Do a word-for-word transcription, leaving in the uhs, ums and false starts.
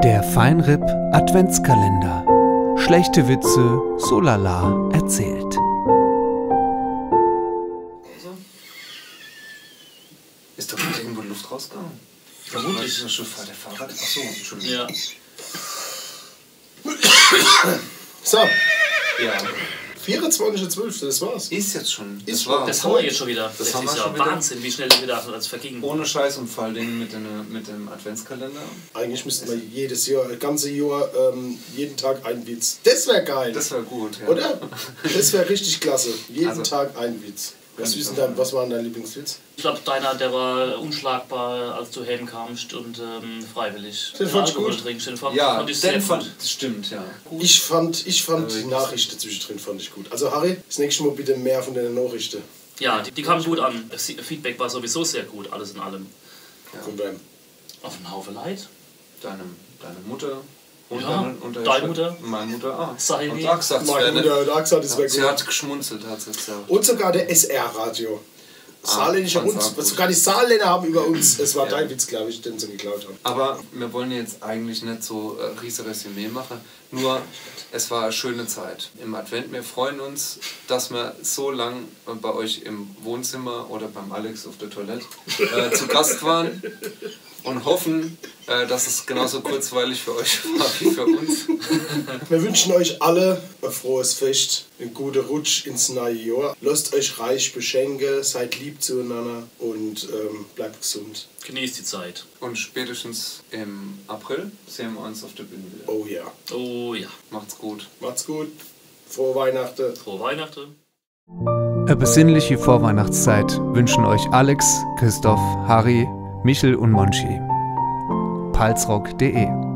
Der Fine R I P Adventskalender. Schlechte Witze, so lala erzählt. Ist doch gerade irgendwo Luft rausgegangen? Vermutlich. Ist das schon Fahr-, der Fahrrad? Ach so, Entschuldigung. Ja. So. Ja. Vierundzwanzig zwölf, das war's. Ist jetzt schon. Ist das schon. War's. Das haben wir jetzt schon wieder. Das haben wir schon wieder. Wahnsinn, wie schnell das wieder alles verging. Ohne Scheiß und vor allen Dingen mit dem, mit dem Adventskalender. Eigentlich müssten wir jedes Jahr, das ganze Jahr, ähm, jeden Tag ein Witz. Das wär geil. Das wär gut, ja. Oder? Das wär richtig klasse. Jeden Tag ein Witz. Also, was ist denn dein, was war denn dein Lieblingswitz? Ich glaub, deiner, der war unschlagbar, als du heimkamst und, ähm, freiwillig Alkohol trinkst. Den fand ich gut. Den fand, ja, fand ich sehr gut. Stimmt, ja. Ich fand, ich fand die Nachrichten zwischendrin fand ich gut. Also Harry, das nächste Mal bitte mehr von den Nachrichten. Ja, die, die kamen gut an. Das Feedback war sowieso sehr gut, alles in allem. Ja. Von wem? Auf einen Haufen Leute. Deine, deine Mutter und deine, und deine Mutter? Ja, deine Schwe-, meine Mutter, ah. Meine Mutter, da hat gesagt, sie hat geschmunzelt, hat sie gesagt. Und sogar der S R Radio. Ah, Saarländischer Rundfunk. Sogar die Saarländer haben über uns, es war dein Witz, glaub ich, den sie geklaut haben. Aber wir wollen jetzt eigentlich nicht so, äh, riese Resümee machen. Nur, es war eine schöne Zeit im Advent. Wir freuen uns, dass wir so lang bei euch im Wohnzimmer oder beim Alex auf der Toilette, äh, zu Gast waren und hoffen, äh, dass es genauso kurzweilig für euch war wie für uns. Wir wünschen euch alle ein frohes Fest, einen guten Rutsch ins neue Jahr. Lasst euch reich beschenken, seid lieb zueinander und, ähm, bleibt gesund. Genießt die Zeit. Und spätestens im April sehen wir uns auf der Bühne wieder. Oh ja. Oh ja. Macht's gut. Macht's gut. Frohe Weihnachten. Frohe Weihnachten. E besinnliche Vorweihnachtszeit wünschen euch Alex, Christoph, Harry, Michel und Monchi. Palzrock punkt de.